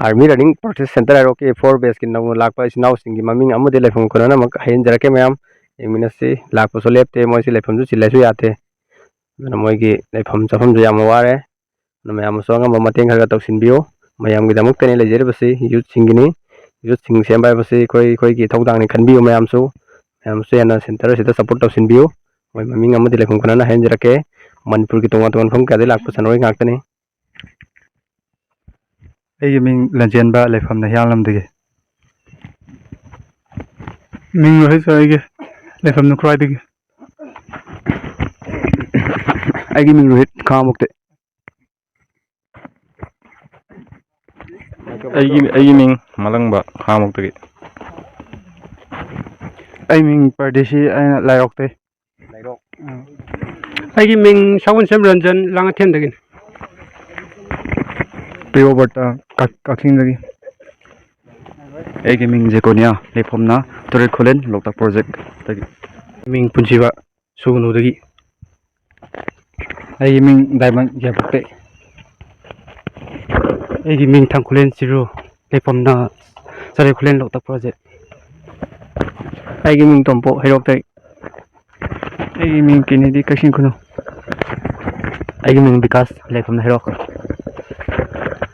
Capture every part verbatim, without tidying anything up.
Army Running Practice Center ꯍꯥꯏꯔꯣ, K four batchꯀꯤ ꯅꯧꯅ ꯂꯥꯛꯄ ꯏꯆꯤꯟ ꯏꯅꯥꯎꯁꯤꯡꯒꯤ ꯃꯃꯤꯡ ꯑꯃꯗꯤ ꯂꯩꯐꯝ ꯈꯨꯅꯅ ꯑꯃꯨꯛ ꯍꯥꯏꯍꯟꯖꯔꯛꯀꯦ ꯃꯌꯥꯝ꯫ ꯌꯦꯡꯃꯤꯟꯅꯁꯤ꯫ ꯂꯥꯛꯄꯁꯨ ꯂꯦꯞꯇꯦ, ꯃꯣꯏꯁꯤ ꯂꯩꯐꯝꯁꯨ ꯆꯤꯜꯂꯁꯨ ꯌꯥꯗꯦ꯫ ꯑꯗꯨꯅ ꯃꯣꯏꯒꯤ ꯂꯩꯐꯝ ꯆꯥꯐꯝꯁꯨ ꯌꯥꯝꯅ ꯋꯥꯔꯦ꯫ ꯑꯗꯨꯅ ꯃꯌꯥꯝꯅꯁꯨ ꯑꯉꯝꯕ ꯃꯇꯦꯡ ꯈꯔ ꯈꯔ ꯇꯧꯁꯤꯟꯕꯤꯌꯨ꯫ ꯃꯌꯥꯝꯒꯤꯗꯃꯛꯇꯅꯤ ꯂꯩꯖꯔꯤꯕꯁꯤ, youthꯁꯤꯡꯒꯤꯅꯤ꯫ Youthꯁꯤꯡ ꯁꯦꯝꯕ ꯍꯥꯏꯕꯁꯤ ꯑꯩꯈꯣꯏ, ꯑꯩꯈꯣꯏꯒꯤ ꯏꯊꯧꯗꯥꯡꯅꯤ ꯈꯟꯕꯤꯌꯨ ꯃꯌꯥꯝꯁꯨ꯫ ꯃꯌꯥꯝꯁꯨ ꯍꯦꯟꯅ centre ꯑꯁꯤꯗ support ꯇꯧꯁꯤꯟꯕꯤꯌꯨ꯫ ꯃꯣꯏ ꯃꯃꯤꯡ ꯑꯃꯗꯤ ꯂꯩꯐꯝ ꯈꯨꯅꯅ ꯍꯥꯏꯍꯟꯖꯔꯛꯀꯦ꯫ ꯃꯅꯤꯄꯨꯔꯒꯤ ꯇꯣꯉꯥꯟ ꯇꯣꯉꯥꯟꯕ ꯃꯐꯝ ꯀꯌꯥꯗꯒꯤ ꯂꯥꯛꯄ ꯁꯥꯟꯅꯔꯣꯏ ꯉꯥꯛꯇꯅꯤ꯫ ꯑꯩꯒꯤ ꯃꯤꯡ ꯂꯟꯆꯦꯟꯕ, ꯂꯩꯐꯝꯅ ꯍꯤꯌꯥꯡꯂꯝꯗꯒꯤ꯫ ꯃꯤꯡ ꯔꯣꯍꯤꯠ ꯁꯔ, ꯑꯩꯒꯤ ꯂꯩꯐꯝꯅ ꯈꯨꯔꯥꯏꯗꯒꯤ꯫ ꯑꯩꯒꯤ ꯃꯤꯡ ꯔꯣꯍꯤꯠ, ꯈꯥꯉꯕꯣꯛꯇꯩ꯫ ꯑꯩꯒꯤ, ꯑꯩꯒꯤ ꯃꯤꯡ ꯃꯂꯪꯕ, ꯈꯥꯉꯕꯣꯛꯇꯒꯤ꯫ ꯑꯩ ꯃꯤꯡ ꯄꯔꯗꯦꯁꯤ, ꯑꯩꯅ ꯂꯥꯏꯔꯣꯛꯇꯩ꯫ ꯑꯩꯒꯤ ꯃꯤꯡ ꯁꯒꯣꯜꯁꯦꯝ ꯔꯟꯖꯟ, ꯂꯥꯡꯉꯊꯦꯟꯗꯒꯤꯅꯤ꯫ ꯄ꯭ꯔꯤꯌꯣꯕꯔꯇ, ꯀꯛ-, ꯀꯛꯆꯤꯡꯗꯒꯤ꯫ ꯑꯩꯒꯤ ꯃꯤꯡ ꯖꯦꯀꯣꯅꯤꯌꯥ, ꯂꯩꯐꯝꯅ ꯇꯨꯔꯦꯠ ꯈꯨꯂꯦꯟ ꯂꯣꯛꯇꯥꯛ ꯄ꯭ꯔꯣꯖꯦꯛꯇꯒꯤ꯫ ꯃꯤꯡ ꯄꯨꯟꯁꯤꯕ, ꯁꯨꯒꯅꯨꯗꯒꯤ꯫ ꯑꯩꯒꯤ ꯃꯤꯡ ꯗꯥꯏꯃꯟ, ꯌꯥꯏꯄꯣꯛꯄꯤ꯫ ꯑꯩꯒꯤ ꯃꯤꯡ ꯊꯥꯡꯈꯨꯂꯦꯟ ꯆꯤꯔꯨ, ꯂꯩꯐꯝꯅ ꯆꯔꯦ ꯈꯨꯂꯦꯟ ꯂꯣꯛꯇꯥꯛ ꯄ꯭ꯔꯣꯖꯦꯛ꯫ ꯑꯩꯒꯤ ꯃꯤꯡ ꯇꯣꯝꯄꯣꯛ, ꯍꯩꯔꯣꯛꯇꯩ꯫ ꯑꯩꯒꯤ ꯃꯤꯡ ꯀꯦꯅꯦꯗꯤ, ꯀꯛꯆꯤꯡ ꯈꯨꯅꯧ꯫ ꯑꯩꯒꯤ ꯃꯤꯡ ꯕꯤꯀꯥꯁ, ꯂꯩꯐꯝꯅ ꯍꯩꯔꯣꯛ꯫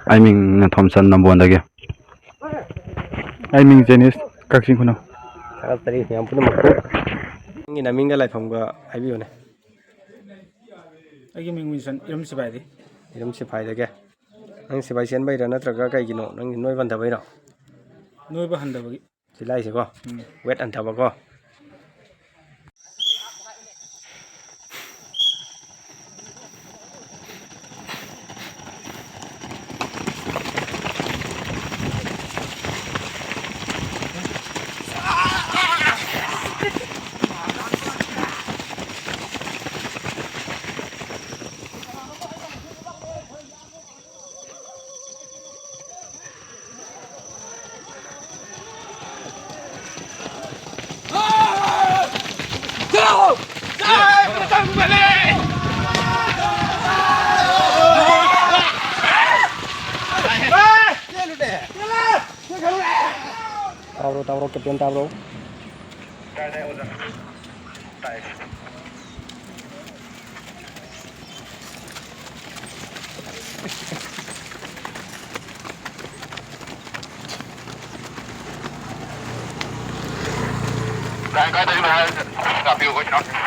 ꯑꯩ ꯃꯤꯡꯅ ꯊꯣꯝꯁꯟ, ꯅꯝꯕꯣꯟꯗꯒꯤ꯫ ꯑꯩ ꯃꯤꯡ ꯖꯦꯅꯤꯁ, ꯀꯛꯆꯤꯡ ꯈꯨꯅꯧ꯫ ꯊꯥꯒꯠꯆꯔꯤ ꯃꯌꯥꯝ ꯄꯨꯝꯅꯃꯛꯄꯨ꯫ ꯅꯪꯒꯤ ꯅꯃꯤꯡꯒ ꯂꯩꯐꯝꯒ ꯍꯥꯏꯕꯤꯌꯨꯅꯦ꯫ ꯑꯩꯒꯤ ꯃꯤꯡ ꯋꯤꯟꯁꯟ, ꯏꯔꯝ ꯁꯤꯐꯥꯏꯗꯤ꯫ ꯏꯔꯝ ꯁꯤꯐꯥꯏꯗꯒꯤ꯫ ꯅꯪ ꯁꯤꯐꯥꯏ ꯆꯦꯟꯕꯩꯔꯥ ꯅꯠꯇ꯭ꯔꯒ ꯀꯩꯒꯤꯅꯣ? ꯅꯪꯒꯤ ꯅꯣꯏꯕ ꯍꯟꯊꯕꯩꯔꯣ? ꯅꯣꯏꯕ ꯍꯟꯊꯕꯒꯤ꯫ ꯆꯤꯜꯂꯥꯏꯁꯦꯀꯣ? ꯎꯝ꯫ Weight ꯍꯟꯊꯕꯀꯣ? ꯇꯥꯕ꯭ꯔꯣ, ꯇꯥꯕ꯭ꯔꯣ, ꯀꯦꯞꯇꯦꯟ ꯇꯥꯕ꯭ꯔꯣ? ꯀꯥꯏ ꯀꯥꯏꯗꯒꯤꯅꯣ ꯍꯥꯏꯔꯤꯁꯦ? ꯂꯥꯛꯄꯤꯌꯨ, ꯑꯩꯈꯣꯏ ꯏꯅꯥꯎꯁꯤꯡ꯫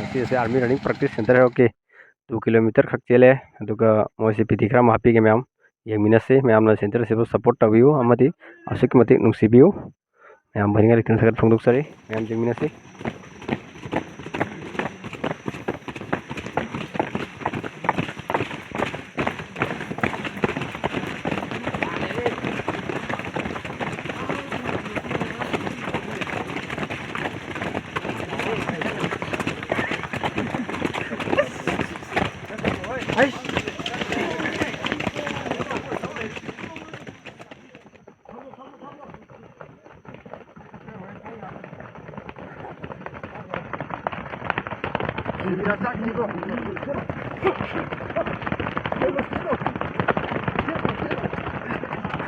ꯉꯁꯤ ꯑꯁꯤ Army Running Practice Center ꯍꯥꯏꯔꯣꯀꯦ꯫ Two kilometre ꯈꯛ ꯆꯦꯜꯂꯦ꯫ ꯑꯗꯨꯒ ꯃꯣꯏꯁꯦ ꯄꯤ ꯇꯤ ꯈꯔ ꯑꯃ ꯍꯥꯞꯄꯤꯒꯦ ꯃꯌꯥꯝ꯫ ꯌꯦꯡꯃꯤꯟꯅꯁꯤ꯫ ꯃꯌꯥꯝꯅ center ꯑꯁꯤꯕꯨ support ꯇꯧꯕꯤꯌꯨ ꯑꯃꯗꯤ ꯑꯁꯨꯛꯀꯤ ꯃꯇꯤꯛ ꯅꯨꯡꯁꯤꯕꯤꯌꯨ꯫ ꯃꯌꯥꯝ ꯕꯣꯅꯤꯒ ꯂꯤꯇꯟ ꯁꯒꯠ ꯐꯣꯡꯗꯣꯛꯆꯔꯤ꯫ ꯃꯌꯥꯝ ꯌꯦꯡꯃꯤꯟꯅꯁꯤ꯫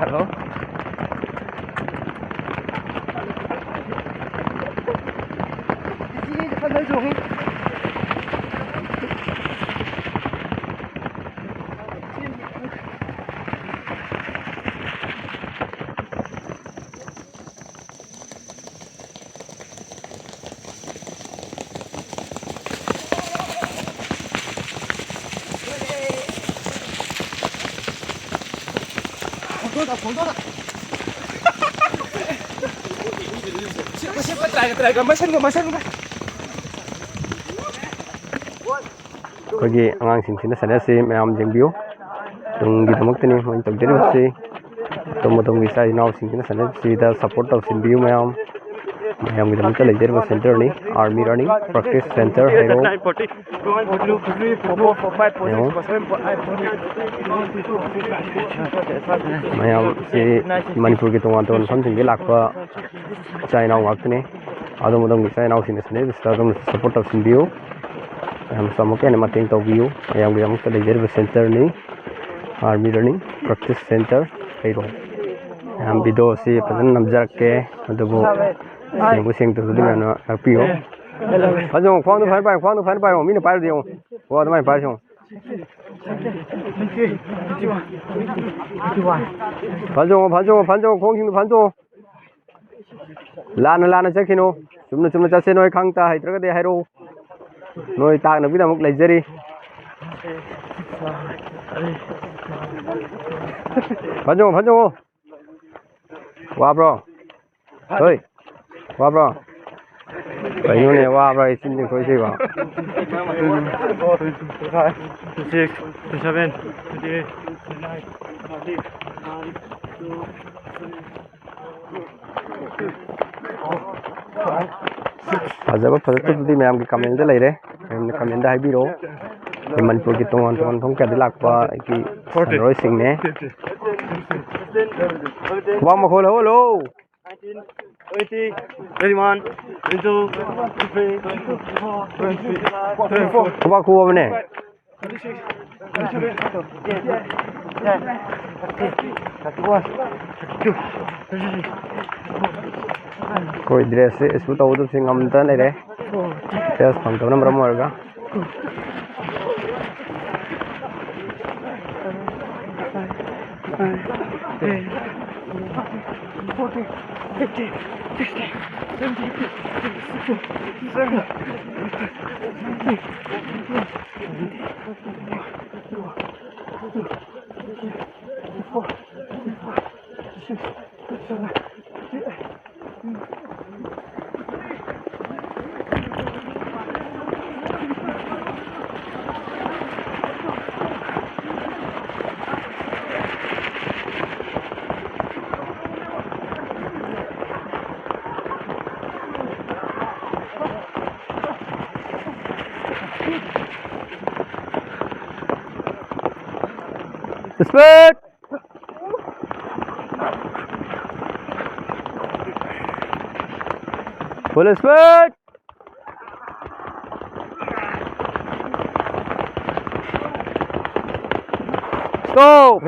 Hello. ꯑꯩꯈꯣꯏꯒꯤ ꯑꯉꯥꯡꯁꯤꯡꯁꯤꯅ ꯁꯥꯟꯅꯔꯤꯁꯤ ꯃꯌꯥꯝ ꯌꯦꯡꯕꯤꯌꯨ꯫ ꯇꯨꯡꯒꯤꯗꯃꯛꯇꯅꯤ ꯃꯣꯏꯅ ꯇꯧꯖꯔꯤꯕꯁꯤ꯫ ꯑꯗꯣꯝ ꯑꯗꯣꯝꯒꯤ ꯏꯆꯥ ꯏꯅꯥꯎꯁꯤꯡꯁꯤꯅ ꯁꯥꯟꯅꯔꯤꯁꯤꯗ support ꯇꯧꯁꯤꯟꯕꯤꯌꯨ ꯃꯌꯥꯝ꯫ ꯃꯌꯥꯝꯒꯤꯗꯃꯛꯇ ꯂꯩꯖꯔꯤꯕ centreꯅꯤ, army running practice centre ꯍꯥꯏꯔꯣ꯫ ꯌꯦꯡꯉꯣ꯫ ꯃꯌꯥꯝꯁꯤ ꯃꯅꯤꯄꯨꯔꯒꯤ ꯇꯣꯉꯥꯟ ꯇꯣꯉꯥꯟꯕ ꯃꯐꯝꯁꯤꯡꯗꯒꯤ ꯂꯥꯛꯄ ꯏꯆꯥ ꯏꯅꯥꯎ ꯉꯥꯛꯇꯅꯤ꯫ ꯑꯗꯣꯝ ꯑꯗꯣꯝꯒꯤ ꯏꯆꯥ ꯏꯅꯥꯎꯁꯤꯡꯅ ꯁꯥꯟꯅꯔꯤꯕꯁꯤꯗ ꯑꯗꯨꯝ support ꯇꯧꯁꯤꯟꯕꯤꯌꯨ꯫ ꯃꯌꯥꯝꯁꯨ ꯑꯃꯨꯛꯀ ꯍꯦꯟꯅ ꯃꯇꯦꯡ ꯇꯧꯕꯤꯌꯨ꯫ ꯃꯌꯥꯝꯒꯤꯗꯃꯛꯇ ꯂꯩꯖꯔꯤꯕ centreꯅꯤ, army running practice centre ꯍꯩꯔꯣꯛ꯫ ꯃꯌꯥꯝ videoꯁꯤ ꯐꯖꯅ ꯅꯝꯖꯔꯛꯀꯦ, ꯑꯗꯨꯕꯨ ꯁꯦꯡꯕ ꯁꯦꯡꯗꯕꯗꯨꯗꯤ ꯃꯌꯥꯝꯅ ꯉꯥꯛꯄꯤꯌꯨ꯫ ꯐꯖꯅ ꯈ꯭ꯋꯥꯡꯗꯣ ꯐꯖꯅ ꯄꯥꯏꯌꯨ, ꯈ꯭ꯋꯥꯡꯗꯣ ꯐꯖꯅ ꯄꯥꯏꯌꯨ, ꯃꯤꯅ ꯄꯥꯏꯔꯗꯤ ꯌꯦꯡꯉꯨ꯫ ꯑꯣ, ꯑꯗꯨꯃꯥꯏꯅ ꯄꯥꯏꯔꯁꯤ ꯌꯦꯡꯉꯨ꯫ ꯐꯖꯅ ꯆꯣꯡꯉꯣ, ꯐꯖꯅ ꯆꯣꯡꯉꯣ, ꯐꯖꯅ ꯆꯣꯡꯉꯣ, ꯈꯣꯡꯁꯤꯡꯗꯣ ꯐꯖꯅ ꯆꯣꯡꯉꯣ꯫ ꯂꯥꯟꯅ ꯂꯥꯟꯅ ꯆꯠꯈꯤꯅꯨ꯫ ꯆꯨꯝꯅ ꯆꯨꯝꯅ ꯆꯠꯁꯦ꯫ ꯅꯣꯏ ꯈꯪ ꯇꯥ ꯍꯩꯇ꯭ꯔꯒꯗꯤ ꯍꯥꯏꯔꯛꯎ꯫ ꯅꯣꯏ ꯇꯥꯛꯅꯕꯒꯤꯗꯃꯛ ꯂꯩꯖꯔꯤ꯫ ꯐꯖꯅ ꯆꯣꯡꯉꯣ, ꯐꯖꯅ ꯆꯣꯡꯉꯣ꯫ ꯋꯥꯕ꯭ꯔꯣ? ꯍꯣꯏ꯫ ꯋꯥꯕ꯭ꯔꯣ? ꯀꯩꯅꯣꯅꯦ, ꯋꯥꯕ꯭ꯔꯥ? ꯏꯆꯤꯟ ꯆꯤꯡꯊꯣꯛꯏꯁꯤꯕꯣ? Twenty-six, twenty-seven, twenty-eight, twenty-nine, thirty, thirty-two, ꯐꯖꯕ ꯐꯖꯗꯕꯗꯨꯗꯤ ꯃꯌꯥꯝꯒꯤ commentꯗ ꯂꯩꯔꯦ꯫ ꯃꯌꯥꯝꯅ commentꯗ ꯍꯥꯏꯕꯤꯔꯛꯑꯣ꯫ ꯑꯩꯈꯣꯏ ꯃꯅꯤꯄꯨꯔꯒꯤ ꯇꯣꯉꯥꯟ ꯇꯣꯉꯥꯟꯕ ꯃꯐꯝ ꯀꯌꯥꯗꯒꯤ ꯂꯥꯛꯄ ꯑꯩꯒꯤ ꯁꯥꯟꯅꯔꯣꯏꯁꯤꯡꯅꯦ꯫ ꯈꯨꯕꯥꯛ ꯃꯈꯣꯜ ꯍꯧꯍꯜꯂꯣ꯫ Nineteen, twenty, twenty-one, twenty-two, twenty-three, twenty-four, twenty-five, twenty-six, ꯈꯨꯕꯥꯛ ꯈꯨꯑꯣꯕꯅꯦ꯫ Twenty-seven, twenty-eight, thirty, thirty-one, thirty-two, thirty-three. ꯑꯩꯈꯣꯏ dressꯁꯦ issue ꯇꯧꯒꯗꯕꯁꯦ ꯉꯝꯗꯅ ꯂꯩꯔꯦ꯫ Dress ꯐꯪꯗꯕꯅ ꯃꯔꯝ ꯑꯣꯏꯔꯒ꯫ Speed! Full speed! Stop!